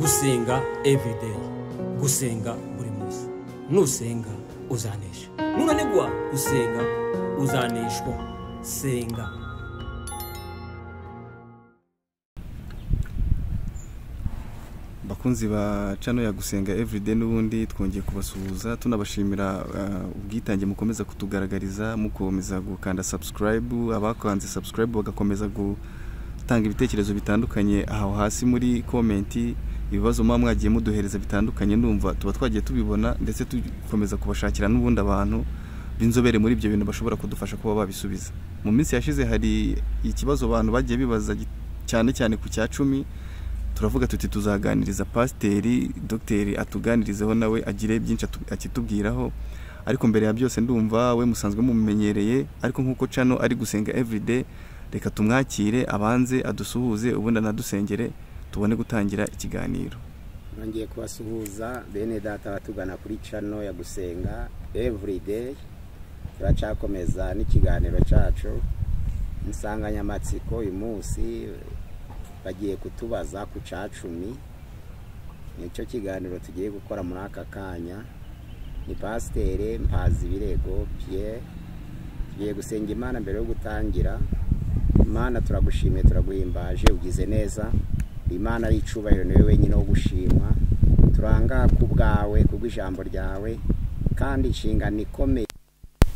Gusenga everyday, gusenga buri munsi. Nusenga uzanesha, nunanigwa gusenga uzaneshwa. Senga. Bakunzi ba channel ya Gusenga Everyday, n'ubundi twongeye kubasuhuza tunabashimira ubwitange mukomeza kutugaragariza, mukomeza gukanda subscribe, abakanze subscribe bagakomeza gutanga ibitekerezo bitandukanye aho hasi muri comment, ibibazo mwa mwagiye muduhereza bitandukanye, ndumva tuba twagiye tubibona ndetse tukomeza kubashakira n'ubundi abantu b'inzobere muri ibyo bintu bashobora kudufasha kuba babisubiza. Mu minsi yashize hari ikibazo abantu bagiye bibaza cyane cyane ku cya 10, turavuga tuti tuzaganiriza pasiteri dogiteri atuganirizeho nawe agire byinshi akitubwiraho. Ariko mbere ya byose ndumva we musanzwe mumenyereye, ariko nkuko channel ari Gusenga Everyday, reka tumwakire abanze adusuhuze ubundi anadusengere tubone gutangira ikiganiro. Nongeye kubasuhuza bene data batugana kuri channel ya Gusenga Everyday. Turacakomeza n'ikiganiro cyacu. Insanganyamatsiko uyu munsi bagiye kutubaza ku ca 10, nicyo kiganiro tugiye gukora muri aka kanya. Ni pasiteri Mpazibirego Pierre. Tugiye gusenga Imana mbere yo gutangira. Imana turagushimiye, turaguhimbaje, ugize neza. Imana ari icubahiro, niwe wenyine wo gushimwa. Turanga ku bwawe, kubw'ijambo ryawe, kandi inshingano ikomeye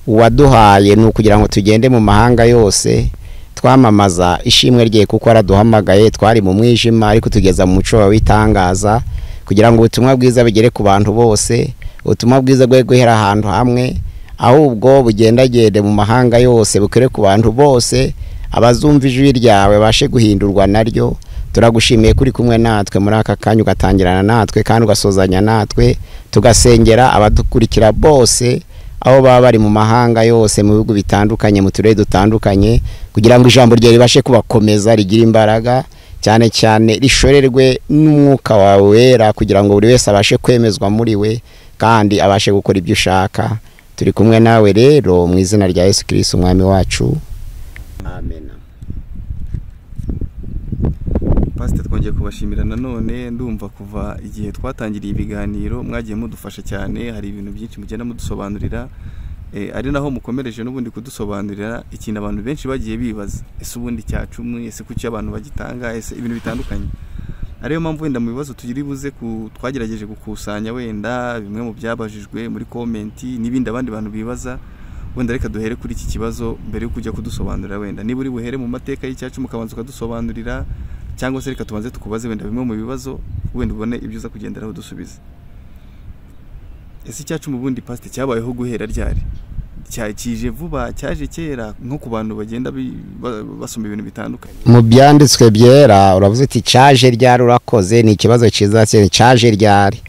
waduhaye ni ukugira ngo tugende mu mahanga yose twamamaza ishimwe rye, kuko araduhamagaye. Twari mu mwijima ariko tugeza mu muco wawe w'itangaza, kugira ngo ubutumwa bwiza bugere ku bantu bose. Ubutumwa bwiza bwe guhera ahantu hamwe, ahubwo bugendagende mu mahanga yose, bukere ku bantu bose, abazumva ijwi ryawe bashe guhindurwa naryo. Turagushimiye kuri kumwe natwe muri aka kanya, ugatangirana natwe kandi ugasozanya natwe. Tugasengera abadukurikira bose aho baba bari mu mahanga yose, mu bihugu bitandukanye, mu turere dutandukanye, kugira ngo ijambo ryawe ribashe kubakomeza, rigire imbaraga, cyane cyane rishorerwe n'umwuka wawe wera, kugira ngo buri wese abashe kwemezwa muri we kandi abashe gukora ibyo ushaka. Turi kumwe nawe rero mu izina rya Yesu Kristo umwami wacu, amen. Pastor, twongeye kubashimira nanone. Ndumva kuva igihe twatangiriye ibiganiro mwagiye mudufasha cyane, hari ibintu byinshi mugenda mudusobanurira, ari naho mukomereje n'ubundi kudusobanurira ikintu abantu benshi bagiye bibaza: ese ubundi cya 10, ese kuki abantu bagitanga, ese ibintu bitandukanye. Ariyo mpamvu wenda mu bibazo tugira ibuze ku twagerageje gukusanya wenda bimwe mu byabajijwe muri comment n'ibindi abandi bantu bibaza, wenda reka duhere kuri iki kibazo mbere yo kujya kudusobanurira. Wenda niba uri buhere mu mateka y'icya 10 ukabanza ukadusobanurira, cyangwa se reka tubanze tukubaze wenda bimwe mu bibazo, wenda ubone ibyo uza kugenderaho dusubize. Ese icya 10 ubundi pastor cyabayeho guhera ryari? Cyakije vuba, cyaje kera, nko ku bantu bagenda basoma ibintu bitandukanye mu byanditswe byera? Uravuze uti cyaje ryari, urakoze, ni ikibazo cyiza cyane, cyaje ryari.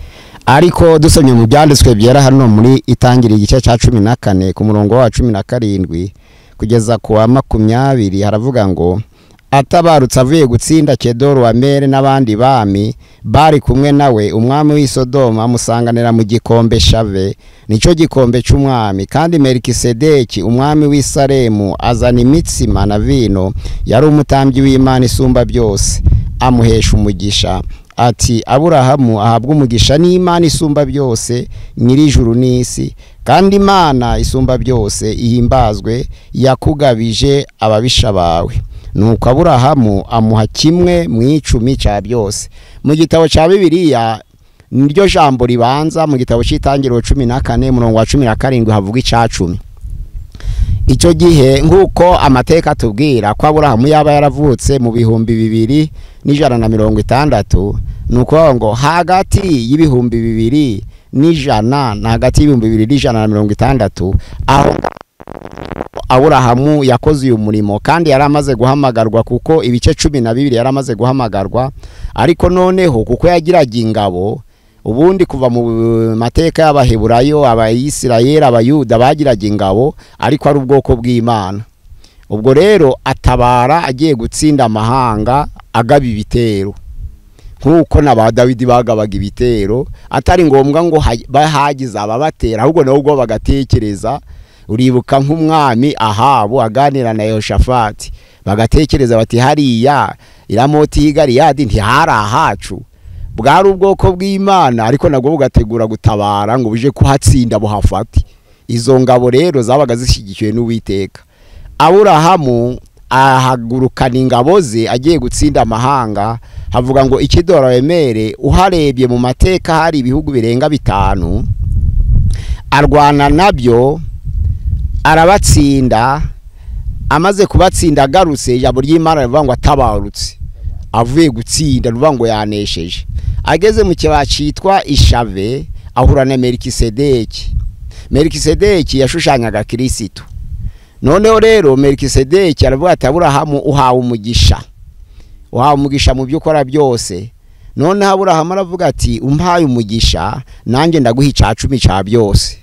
Ariko dusomye mu byanditswe byera hano muri Itangira igice cya 14 ku murongo wa 17 kugeza ku wa 20, haravuga ngo atabarutse avuye gutsinda Kedorwamere n'abandi bami bari kumwe nawe, umwami w'i Sodoma amusanganira mu gikombe Shave, nicyo gikombe cy'umwami. Kandi Melikisedeki umwami w'i Salemu azana imitsima na vino, yari umutambyi w'Imana isumba byose, amuhesha umugisha ati: Aburahamu ahabwa umugisha n'Imana isumba byose, nyir'ijuru n'isi, kandi Imana isumba byose ihimbazwe, yakugabije ababisha bawe. Nuko Aburahamu amuha kimwe mu 10 cya byose. Mu gitabo cya Bibiliya niryo jambo ribanza, mu gitabo cy'Itangiriro 14 murongo wa 17 havuga icya 10. Icyo gihe nkuko amateka atubwira ko Aburahamu yaba yaravutse mu 2160, nuko ngo hagati y'ibihumbi 2100 na hagati y'ibihumbi 2160 aho Aburahamu yakoze uyu murimo, kandi yaramaze guhamagarwa, kuko ibice 12 yaramaze guhamagarwa. Ariko noneho kuko yagiraga ingabo, ubundi kuva mu mateka y'Abaheburayo, Abayisirayeli, Abayuda bagiraga ingabo, ariko ari ubwoko bw'Imana. Ubwo rero atabara agiye gutsinda amahanga agaba ibitero, nkuko na ba Dawidi bagabaga ibitero, atari ngombwa ngo bahagize ababatera, ahubwo nabo bagatekereza. Uribuka nk'umwami Ahabu aganira na Yehoshafati, bagatekereza bati hariya Iramoti y'i Galeyadi ntihari ahacu. Bwari ubwoko bw'Imana ariko nabwo bugategura gutabara ngo buje kuhatsinda buhafate. Izo ngabo rero zabaga zishyigikiwe n'Uwiteka. Aburahamu ahagurukana ingabo ze agiye gutsinda amahanga. Havuga ngo Ikidorabemere uharebye mu mateka hari ibihugu birenga 5, arwana nabyo arabatsinda. Amaze kubatsinda agarutse, ijambo ry'Imana rivuga ngo atabarutse, avuye gutsinda rivuga ngo yanesheje. Ageze mu kibaya cyitwa Ishave ahura na Melikisedeki. Melikisedeki yashushanyaga Kristo. Noneho rero Melikisedeki aravuga ati Aburahamu uhawe umugisha, uhawe umugisha mu byo ukora byose. Noneho Aburahamu aravuga ati umpaye umugisha nanjye ndaguha 10 cya byose.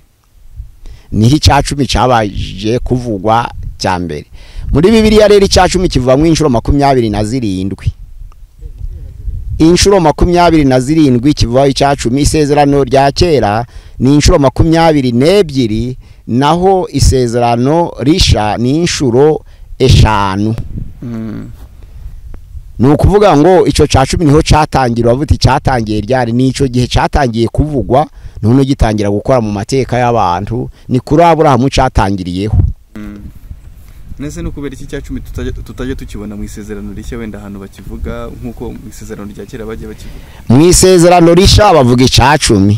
Niho 10 cyabaje kuvugwa cya mbere muri Bibiliya. Rero 10 kivamwo inshuro 27. Inshuro 27 kivaho 10. Isezerano rya kera ni inshuro 22, naho isezerano risha ni inshuro 5. Ni ukuvuga ngo ico 10 niho cyatangira. Bavuga cyatangiye ryari? Nico gihe cyatangiye kuvugwa, none gitangira gukora mu mateka y'abantu. Ni kuri Aburahamu cyatangiriyeho. Nese no kubera iki 10 tutajya tukibona mu isezerano rishya, wenda ahantu bakivuga nkuko mu isezerano rya kera bagiye bakivuga? Mu isezerano risha bavuga 10,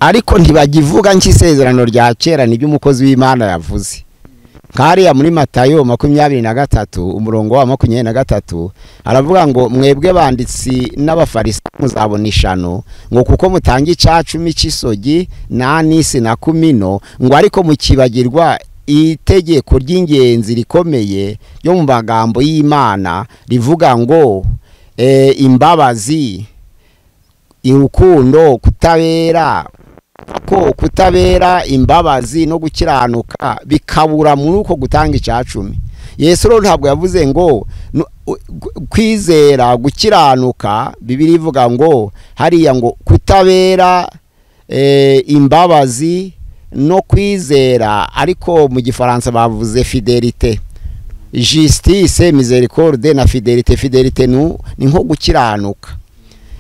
ariko ntibagivuga nk'isezerano rya kera. Nibyo umukozi w'Imana yavuze kariya muri Matayo 23 umurongo wa 23, aravuga ngo mwebwe banditsi n'abafarisayo muzabona ishano, ngo kuko mutanga 10 cy'isogi na anisi na kumino, ngo ariko mukibagirwa itegeko ry'ingenzi rikomeye ryo mu magambo y'Imana rivuga ngo imbabazi, urukundo, kutabera, ko kutabera, imbabazi no gukiranuka bikabura muri uko gutanga 10. Yesu rero ntabwo yavuze ngo kwizera gukiranuka. Bibiliya ivuga ngo hariya ngo kutabera, imbabazi no kwizera, ariko mu gifaransa bavuze fidelite, justice, miséricorde na fidelite. Fidelite ni nko gukiranuka.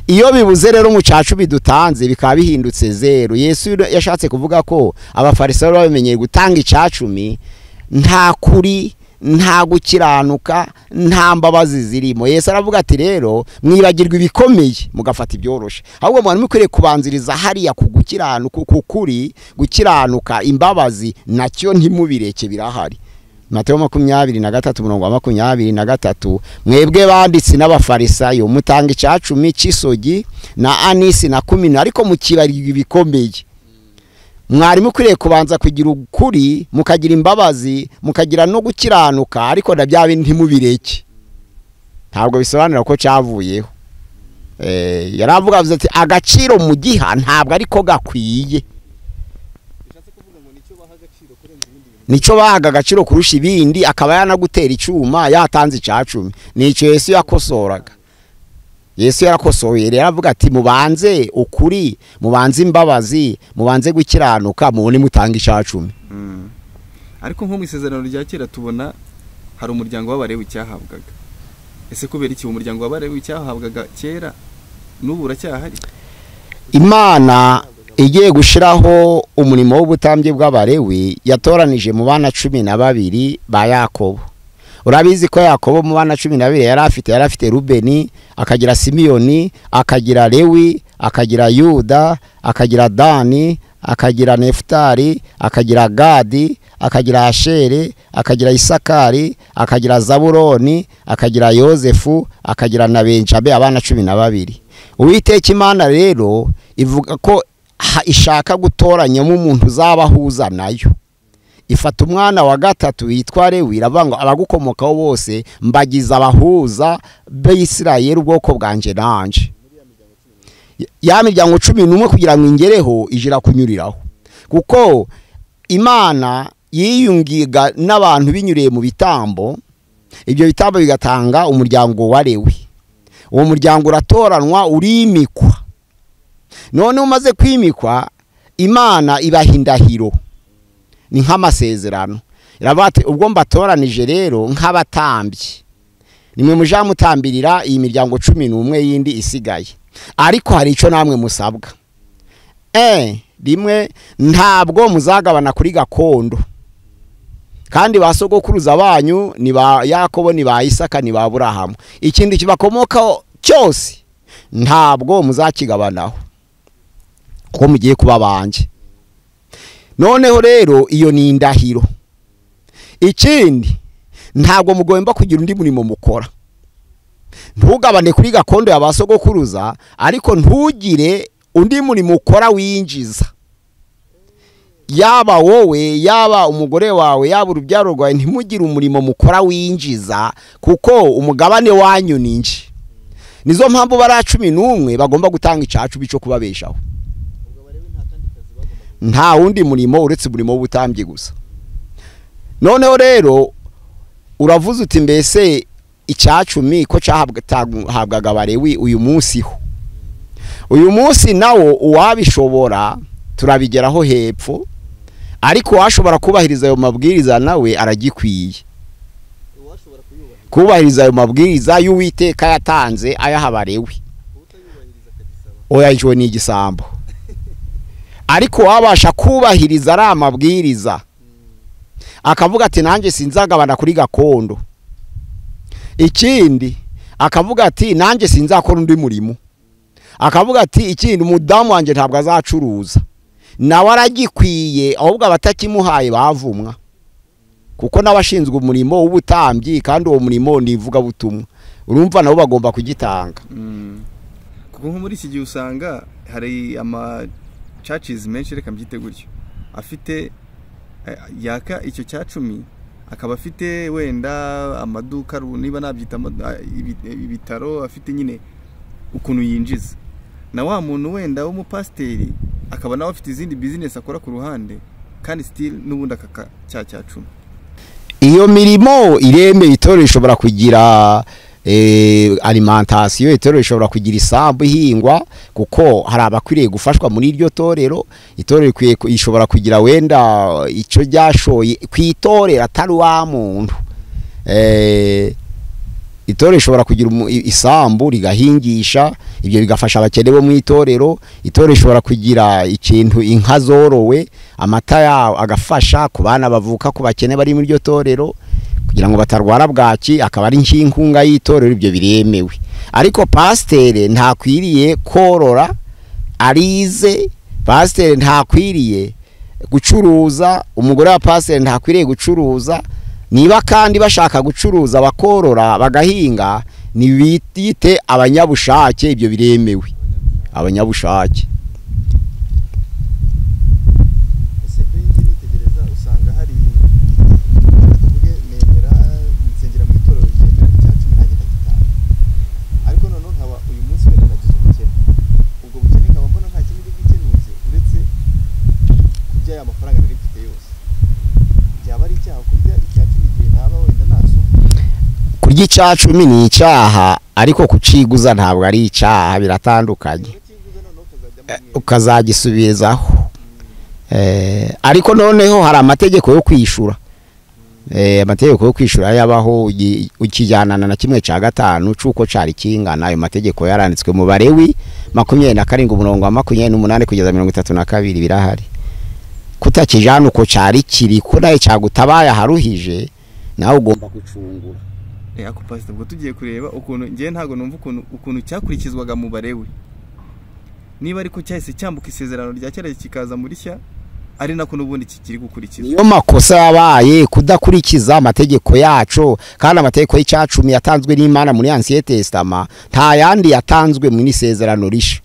Iyo bibuze rero mu 10 dutanze bikaba bihindutse 0. Yesu yashatse kuvuga ko abafarisayo babimenyeye gutanga 10 nta kuri, nta gukiranuka, nta mbabazi zirimo. Yesu aravuga ati rero mwibagirwa ibikomeye mugafata ibyoroshe, ahubwo mwari mukwiriye kubanziriza hariya ku gukiranuka, ku kuri, gukiranuka, imbabazi nacyo ntimubireke birahari. Matayo 23 umurongo wa 23, mwebwe banditsi n'abafarisayo mutanga 10 cy'isogi na anisi na kumino, ariko mukibagirwa ibikomeye. Mwari mukwiriye kubanza kugira ukuri, mukagira imbabazi, mukagira no gukiranuka, ariko na bya bindi ntimubireke. Ntabwo bisobanura ko cyavuyeho. Yaravuga ati agaciro mugiha ntabwo ariko gakwiye. Nico bahaga agaciro kurusha ibindi, akaba yanagutera icyuma yatanze 10. Nico Yesu yakosoraga. Yesu yarakosoye rero avuga ati mubanze ukuri, mubanze imbabazi, mubanze gukiranuka, mubone mutanga 10. Ariko nko mu isezerano rya kera tubona hari umuryango w'abarewi cyahabwaga. Ese kubera iki umuryango w'abarewi cyahabwaga kera n'ubu uracyahari? Imana igiye gushiraho umurimo w'ubutambyi bw'abarewi yatoranije mu bana 12 ba Yakobo. Urabizi ko Yakobo mu bana 12 yari afite Rubeni, akagira Simiyoni, akagira Lewi, akagira Yuda, akagira Dani, akagira Nefutali, akagira Gadi, akagira Ashere, akagira Isakari, akagira Zabuloni, akagira Yozefu, akagira na Benjamin, abana 12. Uwiteka Imana rero ivuga ko ishaka gutoranyamo umuntu uzabahuza nayo. Ifata umwana wa gatatu witwa Lewi, iravuga ngo abagukomokaho bose mbagiza abahuza b'Isirayeli ubwoko bwanje nanje. Ya miryango 11 kugira ngo ingereho ijira kunyuriraho, kuko Imana yiyungiga n'abantu binyuriye mu bitambo. Ibyo bitambo bigatanga umuryango wa Lewi. Uwo muryango uratoranwa, urimikwa. None umaze kwimikwa, Imana ibaha indahiro, ni nk'amasezerano. Iravuga ati ubwo mbatoranije rero nk'abatambyi, Nimwe mujamutambirira iyi miryango 11 yindi isigaye. Ariko hari ico namwe musabwa. Rimwe, ntabwo muzagabana kuri gakondo. Kandi basogokuruza banyu ni ba Yakobo, ni ba Isaka, ni ba Aburahamu. Ikindi kibakomoka cyose ntabwo muzakigabanaho, kuko mugiye kuba banje. Noneho rero iyo ni indahiro. Ikindi, ntabwo mugomba kugira undi murimo mukora. Ntugabane kuri gakondo ya basogokuruza, ariko ntugire undi murimo ukora winjiza. Yaba wowe, yaba umugore wawe, yaba urubyaro rwawe, ntimugire umurimo mukora winjiza, kuko umugabane wanyu ni nje. Nizo mpamvu bara 11 bagomba gutanga icacu cyo kubabeshaho. Nta wundi murimo uretse umurimo w'ubutambyi gusa. Noneho rero uravuze uti mbese icacumi ko cyahabwaga Abalewi uyu munsi ho. Uyu munsi nawo uwabishobora turabigeraho hepfo, ariko washobora kubahiriza ayo mabwiriza nawe aragikwiye. Kubahiriza ayo mabwiriza y'Uwiteka yatanze ayaha Abalewi. Oya, ico ni igisambo. Ariko wabasha kubahiriza ari amabwiriza, akavuga ati nanjye sinzagabana kuri gakondo. Ikindi akavuga ati nanjye sinzakora undi murimo. Akavuga ati ikindi umudamu wanjye ntabwo azacuruza. Nawe aragikwiye, ahubwo abatakimuhaye bavumwa. Kuko n'abashinzwe umurimo w'ubutambyi, kandi uwo murimo ni ivugabutumwa, urumva nabo bagomba kugitanga. Kuko nko muri iki gihe usanga hari ama churches menshi, reka mbyite gutyo, afite yaka icyo cya 10, akaba afite wenda amaduka, niba nabyita ibitaro, afite nyine ukuntu yinjiza. Na wa muntu wenda w'umupasiteri akaba nawe afite izindi business akora ku ruhande, kandi still n'ubundi akaka cya 10. Iyo mirimo ireme, itorero ishobora kugira alimentation, itorero ishobora kugira isambu ihingwa, kuko hari abakwiriye gufashwa muri iryo torero. Itorero ishobora kugira wenda ico ryashoye kwitorera atari wa muntu. Itorero ishobora kugira isambu rigahingisha, ibyo bigafasha abakene bo mu itorero. Itorero ishobora kugira ikintu, inka zorowe, amata yawo agafasha ku bana bavuka ku bakene bari muri iryo torero, kugira ngo batarwara bwaki, akaba ari inkunga y'itorero. Ibyo biremewe. Ariko pasiteri ntakwiriye korora arize, pasiteri ntakwiriye gucuruza, umugore wa pasiteri ntakwiriye gucuruza. Niba kandi bashaka gucuruza bakorora bagahinga, nibite abanyabushake, ibyo biremewe. Abanyabushake. Ese kuri njye nitegereza usanga hari, tuvuge nemera nsengera mu itorero ryemera icya 10 nanjye ndagitanga, ariko noneho nkaba uyu munsi wenda nagize ubukene. Ubwo bukene nkaba mbona nta kindi bwikenuze uretse kurya ya mafaranga nari mfite yose. Byaba ari icyaha kurya icya 10 igihe ntaba wenda nasoma? Kurya icya 10 ni icyaha, ariko kuciguza ntabwo ari icyaha, biratandukanye. Ukazagisubizaho. Ariko noneho hari amategeko yo kwishura. Amategeko yo kwishura yabaho ukijyanana na 1/5 cuko cari kingana. Ayo mategeko yaranditswe mu Balewi 27 umurongo wa 28 kugeza 32, birahari. Kutakijana uko cari kiri, ko naye cyagutabaye haruhije, nawe ugomba gucungura. Ako pastor, ubwo tugiye kureba ukuntu ngiye, ntago numva ukuntu cyakurikizwaga mu Balewi. Niba ariko cyahise cyambuka isezerano rya kera kikaza muri shya, ari nako n'ubundi kikiri gukurikizwa. Niyo makosa yabaye kudakurikiza amategeko yacu, kandi amategeko y'icacumi yatanzwe n'Imana muri Ancien Testament, nta yandi yatanzwe mu isezerano risha.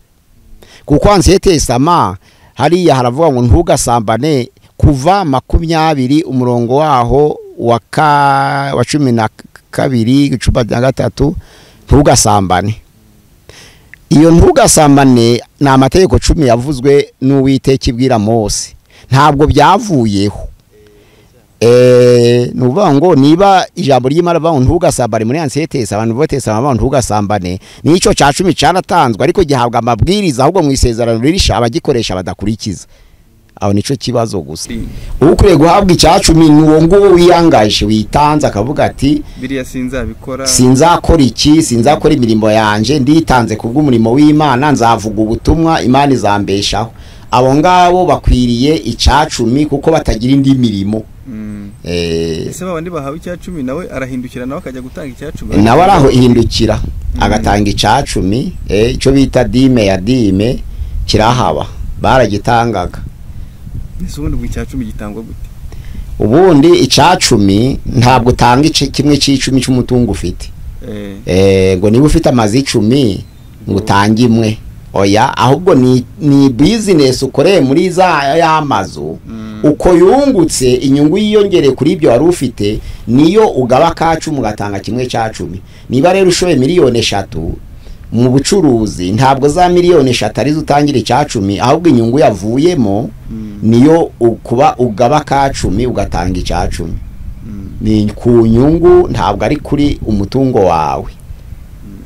Kuko Ancien Testament hariya haravuga ngo ntugasambane, kuva 20 umurongo waho wa 12 13, ntugasambane. Iyo ntugasambane ni amategeko 10 yavuzwe n'Uwiteka ibwira Mose, ntabwo byavuyeho. Nuvuga ngo niba ijambo ry'Imana bavuga ntugasambane muri Ancien Testament, abantu botesa bavuga ntugasambane, nico ca 10 caratanzwe ariko gihabwa amabwiriza, ahubwo mu isezerano ririsha abagikoresha badakurikiza. Aho nico kibazo gusa. Ukwiriye guhabwa icacumi ni uwo nguwo wiyangaje, witanze, akavuga ati biriya sinzabikora, sinzakora iki, sinzakora imirimo yanje, nditanze kubw'umurimo w'Imana, nzavuga ubutumwa, Imana izambeshaho. Abo ngabo bakwiriye icacumi kuko batagira indi mirimo. Ese babandi bahawe icacumi nawe arahindukira nawe akajya gutanga icacumi? Nawe arahindukira agatanga icacumi, icyo bita dime ya dime kirahaba, baragitangaga. Ese ubundi icacumi gitangwa gute? Ubundi icacumi ntabwo utanga kimwe c'icumi cy'umutungo ufite. Ngo niba ufite amazi 10 ngo utange imwe, oya, ahubwo ni business ukoreye muri za y'amazu, uko yungutse inyungu yiyongere kuri ibyo wari ufite, niyo ugaba kacu ugatanga kimwe cya 10. Niba rero ushoye miliyoni 3 mu bucuruzi, ntabwo za miliyoni 3 arizo utangira icacumi, ahubwo inyungu yavuyemo niyo ukuba ugaba kacumi ugatanga icacumi. Ni ku nyungu, ntabwo ari kuri umutungo wawe.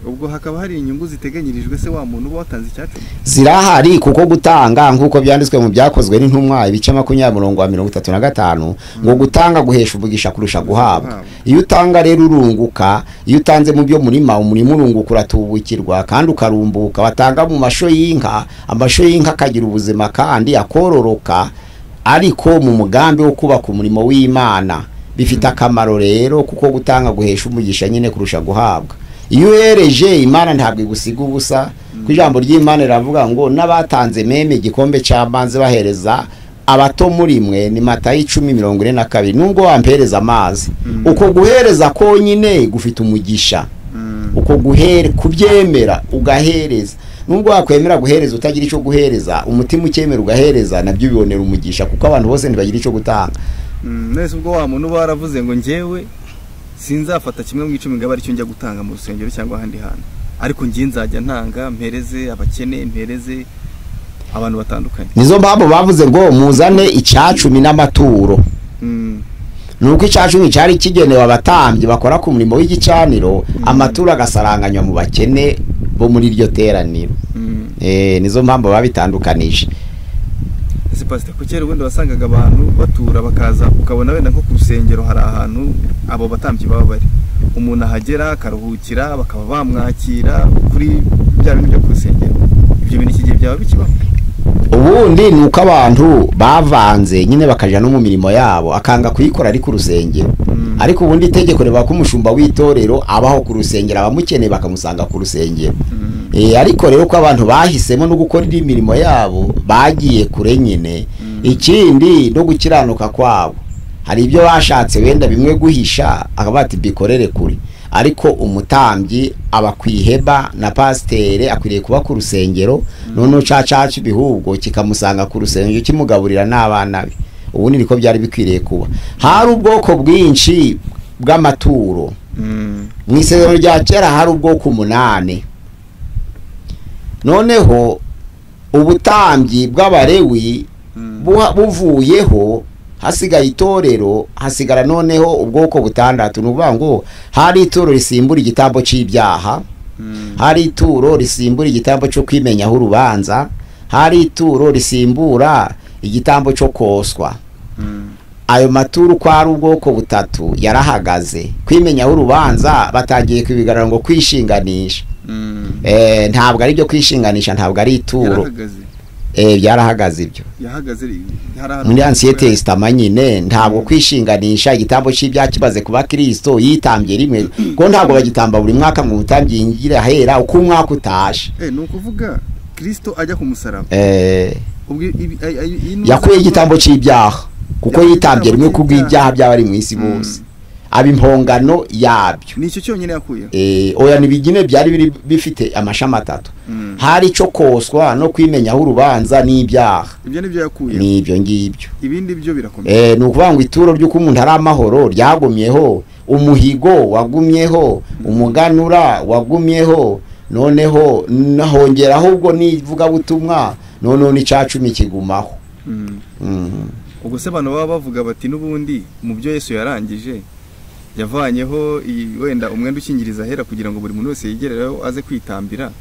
Ubwo hakaba hari inyungu ziteganyirijwe se wa muntu uba watanze icacumi? Zirahari, kuko gutanga nkuko byanditswe mu byakozwe n'intumwa ibice 20:35 ngo gutanga guhesha umugisha kurusha guhabwa. Iyo utanga rero urunguka, iyo utanze mu byo murima, umurimo urunguka, uratubukirwa kandi ukarumbuka. Batanga mu masho y'inka, amasho y'inka akagira ubuzima kandi akororoka, ariko mu mugambi wo kubaka umurimo w'Imana bifite akamaro rero, kuko gutanga guhesha umugisha nyine kurusha guhabwa. Iyo uhereje Imana ntabwo igusiga ubusa, ku ijambo ry'Imana riravuga ngo n'abatanze meme igikombe cy'amazi bahereza abato muri mwe, ni Matayo 10:42, nubwo wampereza amazi. Uko guhereza konyine gufite umugisha. Uko guhere kubyemera ugahereza, nubwo wakwemera guhereza utagira icyo guhereza, umutima ukemera ugahereza, nabyo bibonera umugisha, kuko abantu bose ntibagira icyo gutanga. Nese ubwo wa muntu baravuze ngo njyewe sinzafata kimwe mu 10 ngaba aricyo njya gutanga mu rusengero cyangwa ahandi hantu, ariko ngiye nzajya ntanga mpereze abakene, mpereze abantu batandukanye. Nizo mpamvu bavuze ngo muzane icacumi n'amaturo. Nuko icacumi cyari kigenewe abatambyi bakora ku murimo w'igicaniro, amaturo agasaranganywa mu bakene bo muri iryo teraniro. Nizo mpamvu babitandukanije. Ese pastor, ko kera ubundi wasangaga abantu batura bakaza, ukabona wenda nko ku rusengero hari ahantu abo batambyi baba bari, umuntu ahagera akaruhukira, bakaba bamwakira kuri bya bintu byo ku rusengero. Ibyo bintu iki gihe byaba bikibaho? Ubundi ni uko abantu bavanze nyine bakaja no mu mirimo yabo, akanga kuyikora ari ku rusengero. Ariko ubundi itegeko riba ko umushumba w'itorero abaho ku rusengero, abamukeneye bakamusanga ku rusengero. Ariko rero ko abantu bahisemo no gukora indi mirimo yabo bagiye kure nyine. Ikindi no gukiranuka kwabo, hari ibyo bashatse wenda bimwe guhisha, akaba ati bikorere kuri, ariko umutambyi aba kwiheba na pasiteri akwiriye kuba ku rusengero, none cacacu bihubwo kikamusanga ku rusengero kimugaburira n'abana be. Ubundi niko byari bikwiriye kuba. Hari ubwoko bwinshi bw'amaturo. Mu isezerano rya kera hari ubwoko 8. Noneho ubutambyi bw'abarewi buvuyeho, hasigaye itorero, hasigara noneho ubwoko butandatu. Nuvuga ngo hari ituro risimbura igitambo c'ibyaha, hari ituro risimbura igitambo cyo kwimenyaho urubanza, hari ituro risimbura igitambo cyo koswa. Ayo maturo kwa ari ubwoko butatu yarahagaze. Kwimenyaho urubanza batangiye kubigarara ngo kwishinganisha. Ntabwo ari byo kwishinganisha, ntabwo ari ituro. Byarahagaze ibyo. Muri Ancien Testament nyine ntabwo kwishinganisha igitambo c'ibyaha kibaze kuba Kristo yitambye rimwe, ko ntabwo bagitamba buri mwaka ngo umutambyi yingire ahera uko umwaka utashe. Ni ukuvuga Kristo ajya ku musaraba. Yakuye igitambo c'ibyaha kuko yitambye rimwe kubw'ibyaha by'abari mu isi bose, abimpongano yabyo. Nicyo cyonyine yakuye. Oya, nibigine byari bifite amashami 3. Hari cyo koswa no kwimenyaho urubanza n'ibyaha. Ibyo nibyo yakuye. Nibyo ngibyo. Ibindi byo birakomeye. Ni ukuvuga ngo ituro ry'uko umuntu ari amahoro ryagumyeho, umuhigo wagumyeho, umuganura wagumyeho, noneho nahongeraho ubwo nivuga butumwa, noneho n'icacumi kigumaho. Ubwo se abantu baba bavuga bati n'ubundi mu byo Yesu yarangije Yavanyeho wenda umwenda ukingiriza ahera kugira ngo buri muntu wese yigerereho aze kwitambira.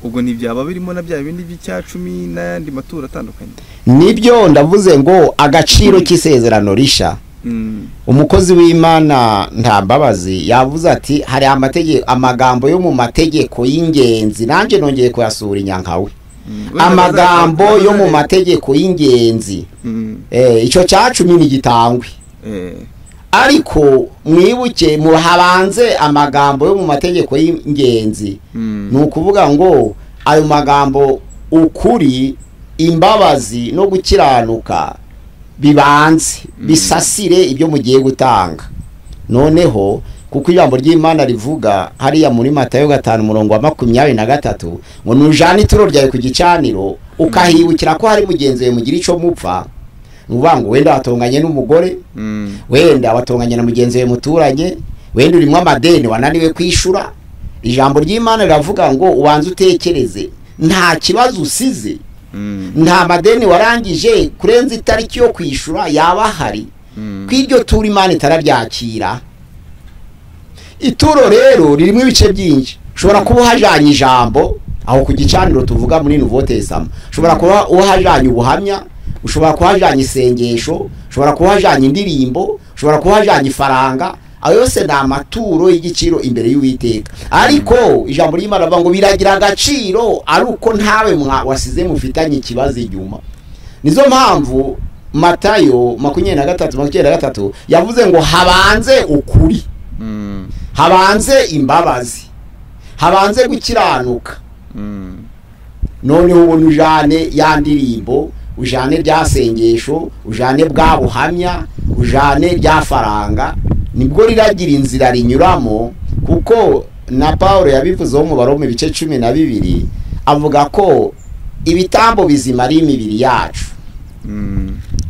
Ubwo ntibyaba birimo na bya bindi by'icya-cumi n'ayandi maturo atandukanye. Nibyo ndavuze ngo agaciro k'isezerano risha. Umukozi w'Imana Ntambabazi yavuze ati hari amategeko, amagambo yo mu mategeko y'ingenzi, nanje nongeye kuyasura inyankawe. Amagambo yo mu mategeko y'ingenzi, icyo cya-cumi ni gitangwe. Ariko mwibuke muhabanze amagambo yo mu mategeko y'ingenzi. Ni ukuvuga ngo ayo magambo ukuri, imbabazi no gukiranuka bibanze bisasire ibyo mugiye gutanga. Noneho kuko ijambo ry'Imana rivuga hariya muri Matayo 5:23 ngo nujana ituro ryawe ku gicaniro ukahibukira ko hari mugenzi we mugira ico mupfa, nuvuga ngo wenda watonganye n'umugore, wenda watonganye na mugenzi we muturanye, wenda urimo amadeni wananiwe kwishura. Ijambo ry'Imana riravuga ngo ubanze utekereze, nta kibazo usize, nta madeni warangije kurenza itariki yo kwishura yaba hari, kw'iryo turo Imana itararyakira. Ituro rero ririmo ibice byinshi. Ushobora kuba uhajanye ijambo aho ku gicaniro tuvuga muri Nouveau Testament, ushobora kuba uhajanye ubuhamya, ushobora kuba uhajanye isengesho, ushobora kuba uhajanye indirimbo, ushobora kuba uhajanye ifaranga. Ayo yose ni amaturo y'igiciro imbere y'Uwiteka. Ariko ijambo ry'Imana rivuga ngo biragira agaciro ari uko ntawe wasize mufitanye ikibazo inyuma. Nizo mpamvu Matayo 23:23 yavuze ngo habanze ukuri, habanze imbabazi, habanze gukiranuka. Noneho ubona ujane ya ndirimbo, ujane rya sengesho, ujane bwa buhamya, ujane rya faranga, nibwo riragira inzira rinyuramo. Kuko na Paulo yabivuzeho mu Baroma ibice 12 avuga ko ibitambo bizima ari imibiri yacu.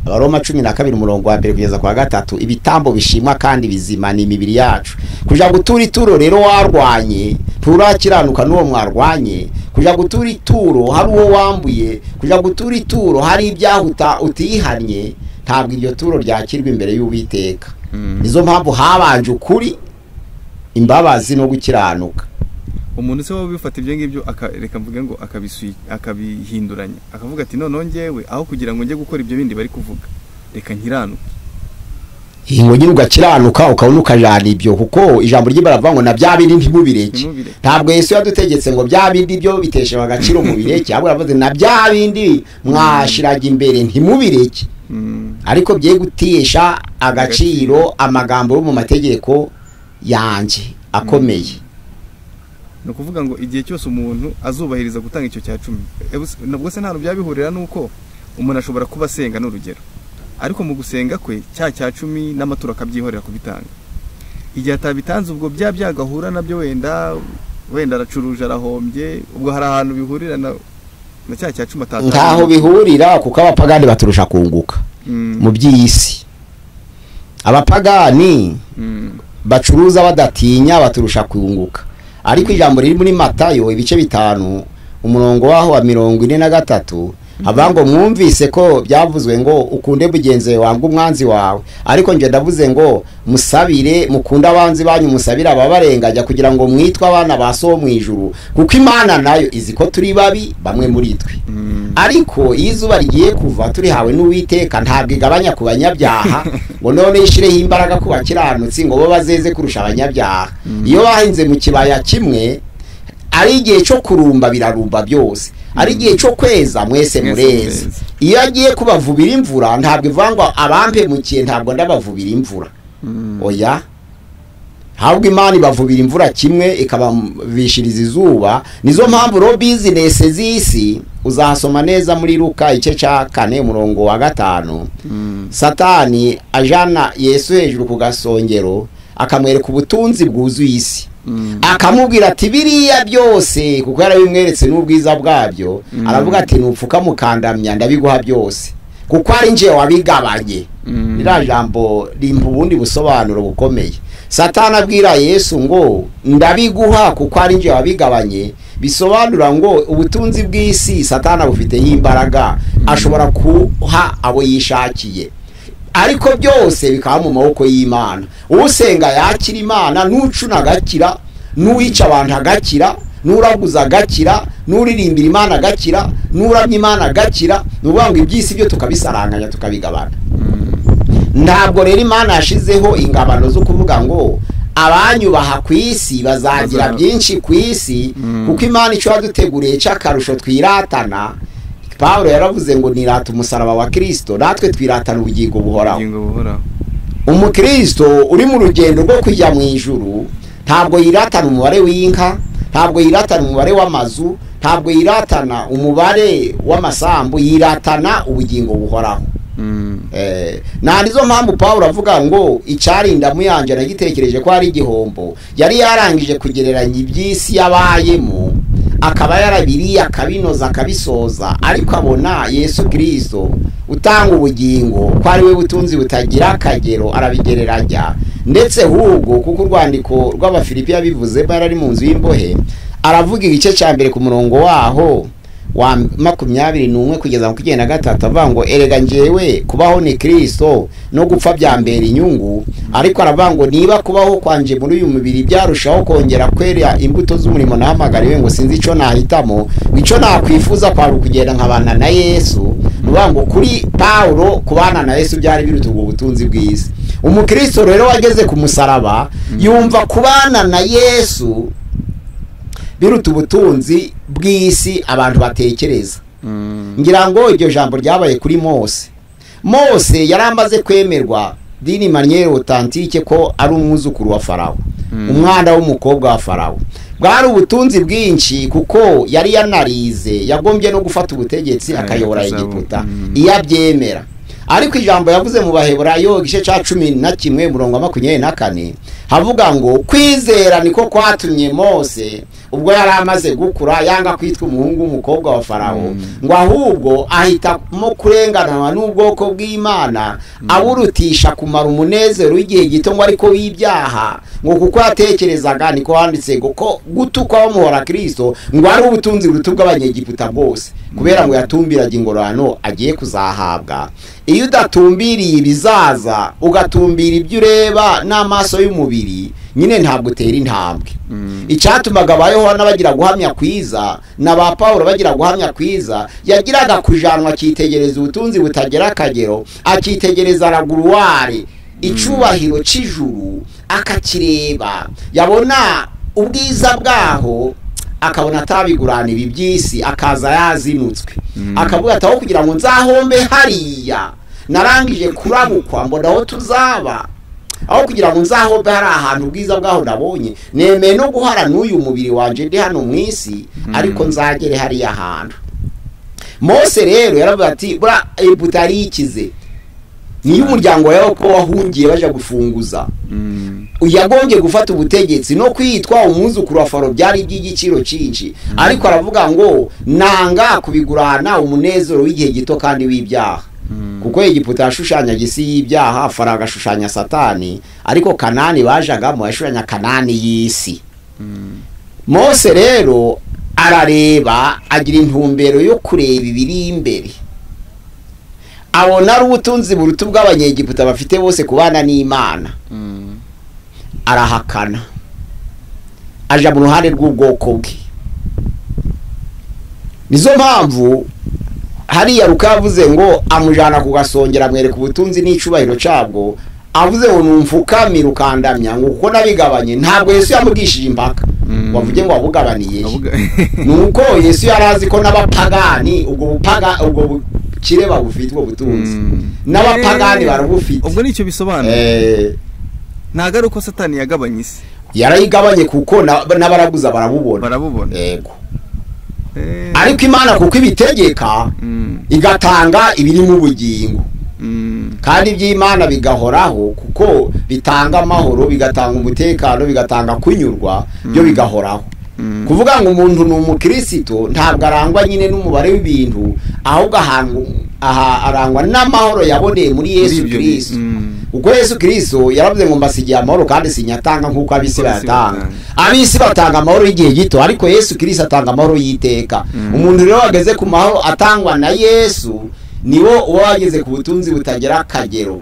Abaroma 12:1-3 ibitambo bishimwa kandi bizima ni imibiri yacu. Kuja gutura ituro rero warwanye, turakiranuka n'uwo mwarwanye. Kuja gutura ituro hari uwo wambuye, kuja gutura ituro hari ibyahuta utihannye, ntabwo iryo turo ryakirwa imbere y'Uwiteka. Nizo mpamvu habanje ukuri, imbabazi no gukiranuka. Umuntu se wabifata ibyo ngibyo reka mvuge ngo akabihinduranya, akavuga ati none ngewe aho kugira ngo njye gukora ibyo bindi bari kuvuga reka nkiranuke. Ingo nyine ugakiranuka ukabona ukajana ibyo, kuko ijambo ry'Imana rivuga ngo na bya bindi ntimubireke. Ntabwo Yesu yadutegetse ngo bya bindi byo biteshewe agaciro mubireke, ahubwo yavuze na bya bindi mwashiraga imbere ntimubireke. Ariko bye gutesha agaciro amagambo yo mu mategeko yanje akomeye. Ni ukuvuga ngo igihe cyose umuntu azubahiriza gutanga icyo cya-cumi, nabwo se nta byabihurira nuko umuntu ashobora kuba asenga n'urugero, ariko mu gusenga kwe cya cya-cumi n'amaturo akabyihorera kubitanga. Igihe atabitanze ubwo bya byagahura nabyo, wenda aracuruje arahombye, ubwo hari ahantu bihurira na cya cya-cumi atatanze. Ntaho bihurira, kuko abapagani baturusha kunguka mu by'isi. Abapagani bacuruza badatinya baturusha kunguka. Ariko ijambo riri muri Matayo ibice 5 umurongo waho wa 43 avuga ngo mwumvise ko byavuzwe ngo ukunde mugenzi wawe umwanzi wawe, ariko nje ndavuze ngo musabire, mukunde abanzi banyu, musabire ababarenganya, kugira ngo mwitwe abana ba So mu ijuru, kuko Imana nayo izi ko turi babi bamwe muri twe. Ariko iyo izuba rigiye kuva turihawe n'Uwiteka, ntabwo igabanya ku banyabyaha ngo none ishireho imbaraga ku bakiranutsi ngo bo bazeze kurusha abanyabyaha. Iyo bahinze mu kibaya kimwe, ari igihe cyo kurumba birarumba byose, ari igihe cyo kweza mwese mureze. Iyo agiye kubavubira imvura ntabwo ivuga ngo abampemukiye ntabwo ndabavubira imvura, oya, ahubwo Imana ibavubira imvura kimwe ikababishiriza izuba. Nizo mpamvu ro business z'isi uzasoma neza muri Luka igice cya 4:5, Satani ajana Yesu hejuru ku gasongero akamwereka ubutunzi bwuzuye isi, akamubwira ati biriya byose, kuko yarabimweretse n'ubwiza bwabyo, aravuga ati nupfuka mukandamya ndabiguha byose, kuko ari nje wabigabanye. Iriya jambo rimpa ubundi busobanuro bukomeye. Satani abwira Yesu ngo ndabiguha kuko ari nje wabigabanye, bisobanura ngo ubutunzi bw'isi Satani abufiteho imbaraga, ashobora kuha abo yishakiye. Ariko byose bikaba mu maboko y'Imana. Usenga yakira Imana, n'ucuna agakira, n'uwica abantu agakira, n'uraguza agakira, n'uririmbira Imana agakira, n'uramya Imana agakira. Ni ukuvuga ngo iby'isi byo tukabisaranganya tukabigabana. Ntabwo rero Imana yashizeho ingabano zo kuvuga ngo abanyubaha ku isi bazagira byinshi ku isi, kuko Imana icyo yaduteguriye cy'akarusho twiratana. Pawulo yaravuze ngo nirata umusaraba wa Kristo, natwe twiratana ubugingo buhoraho. Umukristo uri mu rugendo rwo kujya mu ijuru ntabwo yiratana umubare w'inka, ntabwo yiratana umubare w'amazu, ntabwo yiratana umubare w'amasambu, yiratana ubugingo buhoraho. Na nizo mpamvu Pawulo avuga ngo icyarinda muyanje nagitekereje ko ari igihombo. Yari yarangije kugereranya iby'isi yabayemo, akaba yarabiriye akabinoza akabisoza, ariko abona Yesu Kristo utanga ubugingo ko ari we butunzi butagira akagero, arabigereranya. Ndetse hubwo kuko urwandiko rw'Abafilipi yabivuze bari mu nzu y'imbohe, aravuga igice cya mbere ku murongo waho wa 21 kugeza ku 23, avuga ngo erega njyewe kubaho ni Kristo no gupfa byambera inyungu. Ariko aravuga ngo niba kubaho kwanje muri uyu mubiri byarushaho kongera kwera imbuto z'umurimo nahamagariwe, ngo sinzi ico nahitamo, ico nakwifuza kwari kugenda nkabana na Yesu. Nuvuga ngo kuri Paulo kubana na Yesu byari biruta ubwo butunzi bw'isi. Umukristo rero wageze ku musaraba yumva kubana na Yesu biruta ubutunzi bw'isi abantu batekereza. Ngira ngo iryo jambo ryabaye kuri Mose. Mose yaramaze kwemerwa dini manière authentique ko ari umwuzukuru wa Farao, umwana w'umukobwa wa Farao. Bwari ubutunzi bwinshi kuko yari yanarize, yagombye no gufata ubutegetsi akayobora Egiputa iyo abyemera. Ariko ijambo yavuze mu Baheburayo igice ca 11 murongo wa 24 havuga ngo kwizera niko kwatumye Mose ubwo yari amaze gukura yanga kwitwa umuhungu w'umukobwa wa Farao, ngo ahubwo ahitamo kurenganwa n'ubwoko bw'Imana, aburutisha kumara umunezero w'igihe gito ngo ariko w'ibyaha, ngo kuko yatekerezaga, niko handitse ngo ko gutukwa bamuhora Kristo ngo ari ubutunzi buruta bw'Abanyegiputa bwose, kubera ngo yatumbiraga ingororano agiye kuzahabwa. Iyo udatumbiriye ibizaza, ugatumbira ibyo ureba n'amaso y'umubiri, nyine ntabwo utera intambwe. Icyatumaga ba Yohana bagira guhamya kwiza na ba Paulo bagira guhamya kwiza, yagiraga kujanwa akitegereza ubutunzi butagera akagero, akitegereza raguruwari icubahiro c'ijuru, akakireba, yabona ubwiza bwaho akabona atabigurana ibi by'isi, akaza yazinutswe, akavuga ati aho kugira ngo nzahombe hariya narangije kurabukwa mbona aho tuzaba, aho kugira ngo nzahombe hari ahantu ubwiza bwaho nabonye, nemeye no guhara n'uyu mubiri wanje ndi hano mu isi, ariko nzagere hariya hantu. Mose rero yaravuga ati bura Egiputa yarikize, niyo umuryango yawe ko wahungiye baje gufunguza, yagombye gufata ubutegetsi no kwitwa umwuzukuru wa Faro byari iby'igiciro cyinshi. Ariko aravuga ngo nanga kubigurana umunezero w'igihe gito kandi w'ibyaha, kuko Egiputa yashushanyaga isi y'ibyaha, Farao agashushanya Satani, ariko Kanani bajagamo yashushanya Kanani y'isi. Mose rero arareba, agira intumbero yo kureba ibiri imbere, abona ari ubutunzi buruta bw'Abanyegiputa bafite bose kubana n'Imana. Arahakana, aja mu ruhande rw'ubwoko bwe. Nizo mpamvu hariya Luka yavuze ngo amujana ku gasongera amwereka ubutunzi n'icubahiro cabwo, avuze ngo numfukamira ukandamya ngo kuko nabigabanye. Ntabwo Yesu yamugishije impaka wavuge ngo wabugabaniye, nuko Yesu yarazi ko n'abapagani ubwo bukire babufite, ubwo butunzi n'abapagani barabufite. Ubwo nicyo bisobanura ntago ari uko Satani yagabanye isi, yarayigabanye kuko n'abaraguza barabubona. Yego. Ariko Imana kuko ibitegeka igatanga ibiri mu bugingo, kandi iby'Imana bigahoraho, kuko bitanga amahoro, bigatanga umutekano, bigatanga kunyurwa, byo bigahoraho. Kuvuga ngo umuntu ni umukristo ntabwo arangwa nyine n'umubare w'ibintu, ahubwo arangwa n'amahoro yaboneye muri Yesu Kristo. Ubwo Yesu Kristo yaravuze ngo mbasigiye amahoro kandi sinyatanga nk'uko ab'isi bayatanga. Ab'isi batanga amahoro y'igihe gito, ariko Yesu Kristo atanga amahoro y'iteka. Umuntu rero wageze ku mahoro atangwa na Yesu niwo uba wageze ku butunzi butagira akagero.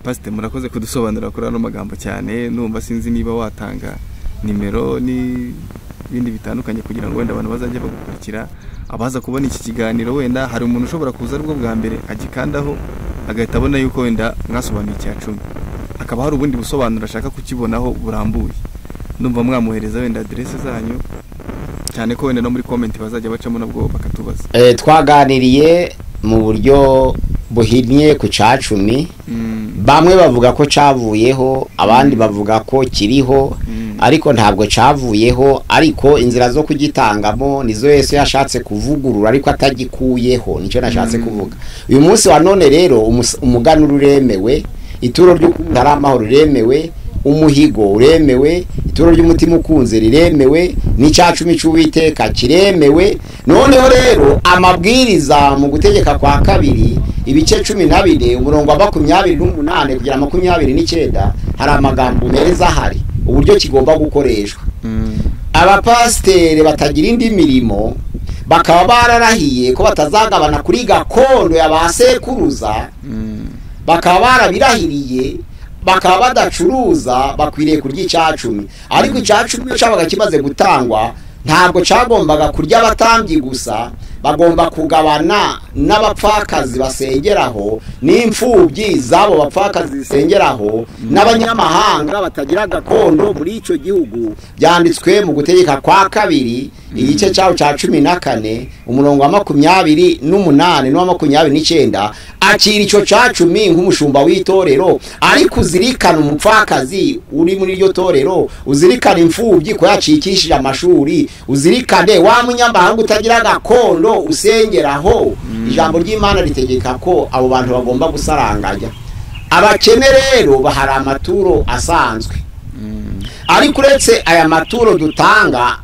Pastor, murakoze kudusobanurira kuri ano magambo cyane. Ndumva sinzi niba watanga nimero n'ibindi bitandukanye kugira ngo wenda abantu bazajye bagukurikira, abaza kubona iki kiganiro. Wenda hari umuntu ushobora kuza aribwo bwa mbere agikandaho agahita abona yuko wenda mwasobanuye icya cumi, hakaba hari ubundi busobanuro ashaka kukibonaho burambuye. Ndumva mwamuhereza wenda aderese zanyu, cyane ko wenda no muri comment bazajya bacamo nabwo bakatubaza. Twaganiriye mu buryo buhinnye ku cacumi. Bamwe bavuga ko cavuyeho, abandi bavuga ko kiriho, ariko ntabwo cavuyeho. Ariko inzira zo kugitangamo nizo Yesu yashatse kuvugurura, ariko atagikuyeho. Nicyo nashatse kuvuga uyu munsi wa none. Rero umuganura uremewe, ituro ry'ukunda ari amahoro riremewe, umuhigo uremewe, ituro ry'umutima ukunze riremewe, n'icacumi c'Uwiteka kiremewe. Noneho rero amabwiriza mu Gutegeka kwa Kabiri ibice 14 umurongo wa 28 kugera 29, hari amagambo meza ahari uburyo kigomba gukoreshwa. Abapasiteri batagira indi mirimo bakaba bararahiye ko batazagabana kuri gakondo ya ba sekuruza, bakaba barabirahiriye, bakaba badacuruza, bakwiriye kurya icacumi. Ariko icacumi iyo cyabaga kimaze gutangwa, ntabwo cyagombaga kurya abatambyi gusa, bagomba kugabana n'abapfakazi basengeraho, n'imfubyi z'abo bapfakazi zisengeraho, n'abanyamahanga batagira gakondo muri icyo gihugu. Byanditswe mu Gutegeka kwa Kabiri igice cyawo cya 14 umurongo wa 28 n'uwa 29. Akira icyo cacumi nk'umushumba w'itorero, ariko uzirikana umupfakazi uri muri iryo torero, uzirikane imfubyi ko yacikishije amashuri, uzirikane wa munyamahanga utagira gakondo usengeraho. Ijambo ry'Imana ritegeka ko abo bantu bagomba gusaranganya. Abakene rero bahari amaturo asanzwe, ariko uretse aya maturo dutanga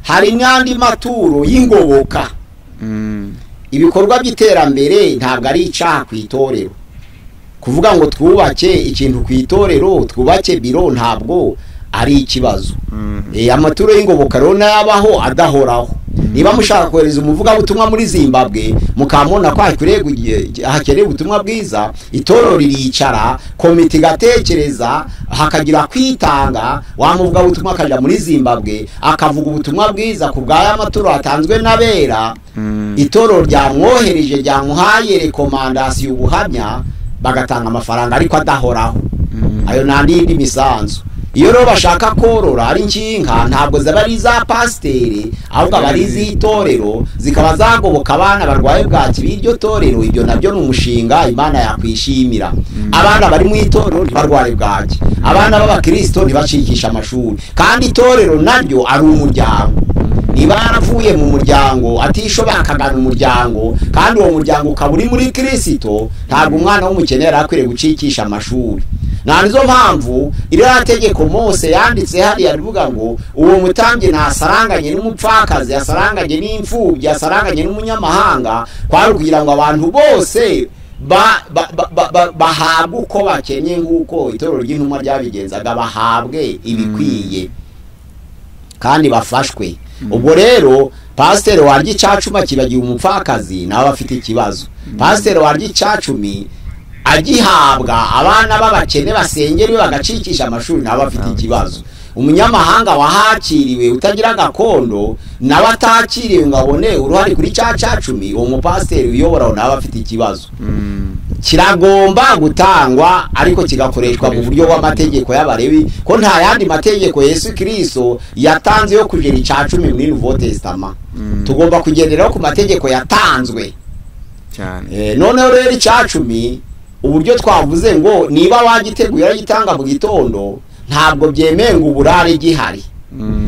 hari n'andi maturo y'ingoboka. Ibikorwa by'iterambere ntabwo ari icyaha ku itorero. Kuvuga ngo twubake ikintu ku itorero, twubake biro, ntabwo ari ikibazo. Amaturo y'ingoboka rero nayabaho adahoraho. Niba mushaka kohereza umuvugabutumwa muri Zimbabwe, mukamubona ko hakeneye ubutumwa bwiza, itorero riricara, komite igatekereza, hakagira kwitanga, wa muvugabutumwa akajya muri Zimbabwe akavuga ubutumwa bwiza ku bw'aya maturo atanzwe n'abera. Itorero ryamwohereje, ryamuhaye rekomandasiyo, ubuhamya, bagatanga amafaranga ariko adahoraho. Ayo nta n'indi misanzu. Iyo rero bashaka korora ari inshinga, ntabwo zaba ari iza pasiteri, ahubwo aba ari iz'itorero, zikaba zagoboka abana barwaye bwaki b'iryo torero. Ibyo nabyo ni umushinga Imana yakwishimira. Abana bari mu itorero ntibarware bwaki, abana b'abakirisito ntibacikishe amashuri, kandi itorero naryo ari umuryango. Niba yaravuye mu muryango atishoboye akagana umuryango, kandi uwo muryango ukaba uri muri Kirisito, ntabwo umwana w'umukene yari akwiriye gucikisha amashuri. Nta nizo mpamvu iriya tegeko Mose yanditse hariya rivuga ngo uwo mutambyi ntasaranganye n'umupfakazi, asaranganye n'imfubyi, asaranganye n'umunyamahanga, kwari kugira ngo abantu bose bahabwe uko bakenye, nk'uko itorero ry'intumwa ryabigenzaga, bahabwe ibikwiye kandi bafashwe. Ubwo rero pasiteri warya icacumi akibagiwe umupfakazi nawe afite ikibazo. Pasiteri warya icacumi agihabwa abana b'abakene basengera bagacikisha amashuri nawe afite ikibazo. Umunyamahanga wahakiriwe utagira gakondo nawe atakiriwe ngo abone uruhare kuri cya cacumi, uwo mupasiteri uyobora nawe afite ikibazo. Kiragomba gutangwa ariko kigakoreshwa mu buryo bw'amategeko y'Abalewi, ko nta yandi mategeko Yesu Kristo yatanze yo kugera icacumi muri Nouveau Testament. Tugomba kugenderaho ku mategeko yatanzwe cyane. Noneho rero icacumi uburyo twavuze ngo niba wagiteguye uragitanga mu gitondo, ntabwo byemeye ngo uburare gihari,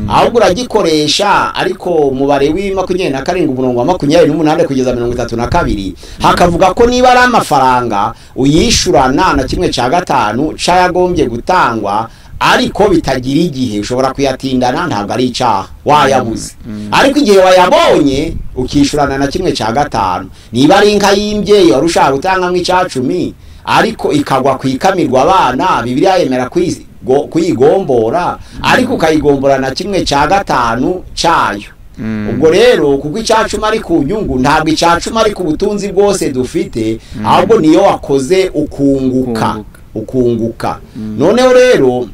ahubwo uragikoresha. Ariko umubare wa 27 umurongo wa 28 kugeza 32 hakavuga ko niba ari amafaranga uyishurana na 1/5 cayagombye gutangwa, ariko bitagira igihe, ushobora kuyatindana, ntabwo ari icyaha wayabuze, ariko igihe wayabonye ukishurana na 1/5. Niba ari inka y'imbyeyi wari ushaka gutanga nk'icacumi ariko ikagwa kwikamirwa abana, Bibiliya yemera kuyigombora, ariko ukayigombora na 1/5 cyayo. Ubwo rero kuko icacumi ari ku nyungu, ntabwo icacumi ari ku butunzi bwose dufite, ahubwo niyo wakoze ukunguka. Noneho rero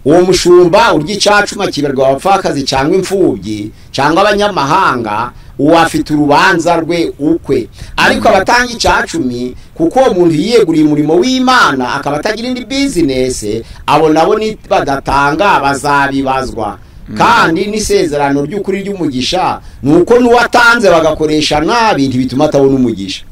uwo mushumba urya icacumi akiberwa abapfakazi cyangwa imfubyi cyangwa abanyamahanga, uwo afite urubanza rwe ukwe. Ariko abatanga icacumi, kuko uwo muntu yiyeguriye umurimo w'Imana akaba atagira indi business, abo nabo badatanga bazabibazwa. Kandi n'isezerano ry'ukuri ry'umugisha nuko n'uwatanze bagakoresha nabi ntibituma atabona umugisha.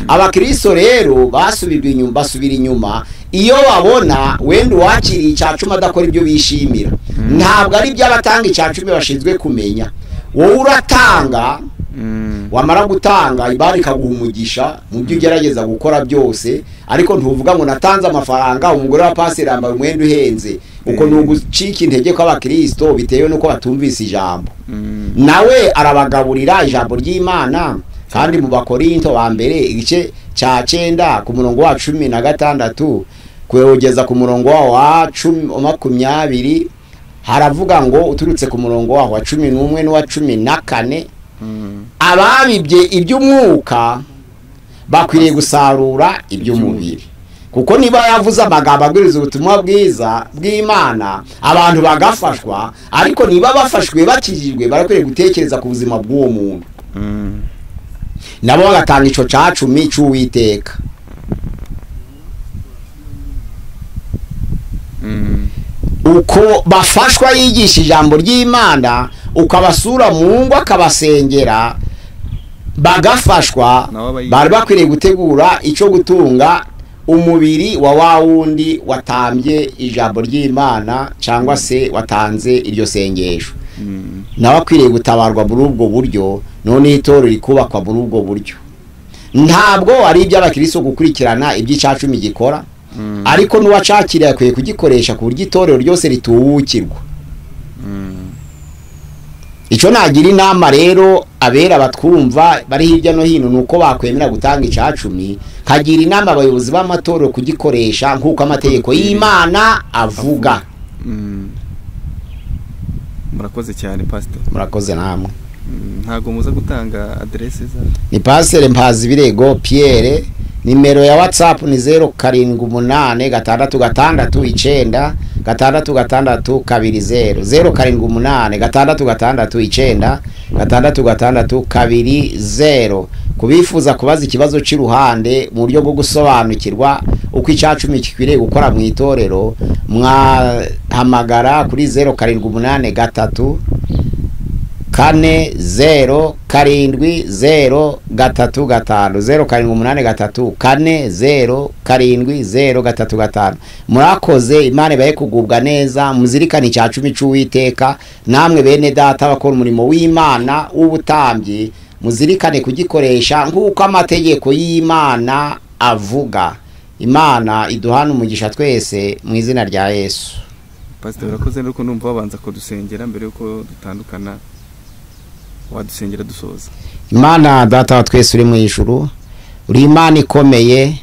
Abakristo rero basubirwa inyuma, basubira inyuma iyo babona wenda uwakiriye icacumi adakora ibyo bishimira. Ntabwo ari by'abatanga icacumi bashinzwe kumenya. Wowe uratanga, wamara gutanga Imana ikaguha umugisha mu byo ugerageza gukora byose, ariko ntuvuga ngo natanze amafaranga umugore wa pastor yambaye umwenda uhenze. Uko ni ugucika intege kw'abakristo bitewe nuko batumvise ijambo. Nawe arabagaburira ijambo ry'Imana. Kandi mu Bakorinto ba mbere igice cya 9 ku murongo wa 16 kugeza ku murongo wa 20 haravuga ngo uturutse ku murongo wa 11 n'uwa 14, ababibye iby'umwuka bakwiriye gusarura iby'umubiri. Kuko niba yavuze amagambo abwiriza ubutumwa bwiza bw'Imana abantu bagafashwa, ariko niba bafashwe bakijijwe barakwiriye gutekereza ku buzima bw'uwo muntu, nabo bagatanga ico cacumi c'Uwiteka. Uko bafashwa yigisha ijambo ry'Imana, ukabasura mu ngo akabasengera bagafashwa, bari bakwiriye gutegura ico gutunga umubiri wa wawundi watambye ijambo ry'Imana cyangwa se watanze iryo sengesho. Nawe akwiriye gutabarwa muri ubwo buryo. None itorero rikubakwa muri ubwo buryo. Ntabwo ari iby'abakristo gukurikirana iby'icacumi gikora, ariko n'uwacakiriye akwiye kugikoresha ku buryo itorero ryose ritubukirwa. Icyo nagira inama rero abera batwumva bari hirya no hino nuko bakwemera gutanga icacumi, kagira inama abayobozi b'amatorero kugikoresha nk'uko amategeko y'Imana avuga. Murakoze cyane pastor. Murakoze namwe. Ntago muza gutanga adresse za? Ni Pastor Mpazibirego Pierre, nimero ya WhatsApp ni 078 6 6 9 6 6 20 078 6 6 9 6 6 20. Kubifuza kubaza ikibazo cy'uruhande mu buryo bwo gusobanukirwa uko icacumi kikwiriye gukora mu itorero, mwahamagara kuri 0783 4 0 7 0 3 5 0783 4 0 7 0 3 5. Murakoze, Imana ibahe kugubwa neza. Muzirikane icacumi c'Uwiteka. Namwe bene data bakora umurimo w'Imana w'ubutambyi, muzirikane kugikoresha nk'uko amategeko y'Imana avuga. Imana iduhana umugisha twese mu izina rya Yesu. Pastor, urakoze nuko numva babanza kudusengera mbere yuko dutandukana. Wadusengera dusoza. Imana data wa twese uri mu ijuru, uri Imana ikomeye,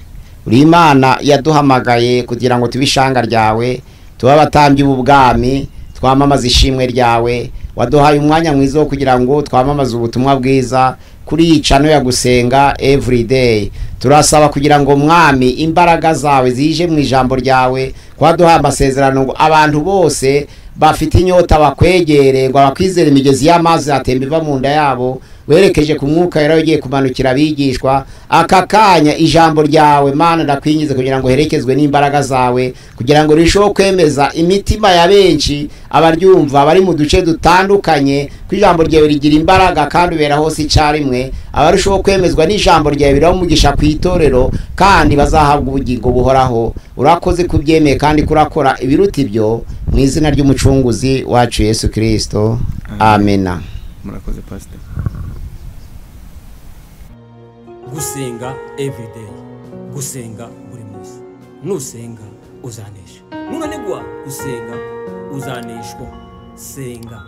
uri Imana yaduhamagaye kugira ngo tube ishanga ryawe, tube abatambyi b'ubwami, twamamaze ishimwe ryawe. Waduhaye umwanya mwiza wo kugira ngo twamamaze ubutumwa bwiza kuri iyi channel ya Gusenga Everyday. Turasaba kugira ngo Mwami imbaraga zawe zije mu ijambo ryawe, kwaduha amasezerano ngo abantu bose bafite inyota bakwegere, ngo abakwizera imigezi y'amazi atemba iva mu nda yabo, werekeje ku mwuka yari ugiye kumanukira abigishwa. Aka kanya ijambo ryawe Mana ndakwingize kugira ngo herekezwe n'imbaraga zawe, kugira ngo rishoho kwemeza imitima ya benshi abaryumva bari mu duce dutandukanye, ko ijambo ryawe rigira imbaraga kandi ubera hose icyarimwe. Abarushaho kwemezwa n'ijambo ryawe biramugisha ku itorero, kandi bazahabwa ubugingo buhoraho. Urakoze kubyemeye kandi kurakora ibiruta ibyo, mu izina ry'umucunguzi wacu Yesu Kristo, amena. Murakoze pastor. Gusenga everyday, gusenga buri munsi. Nusenga uzanesha, nunanigwa gusenga uzaneshwa. Senga.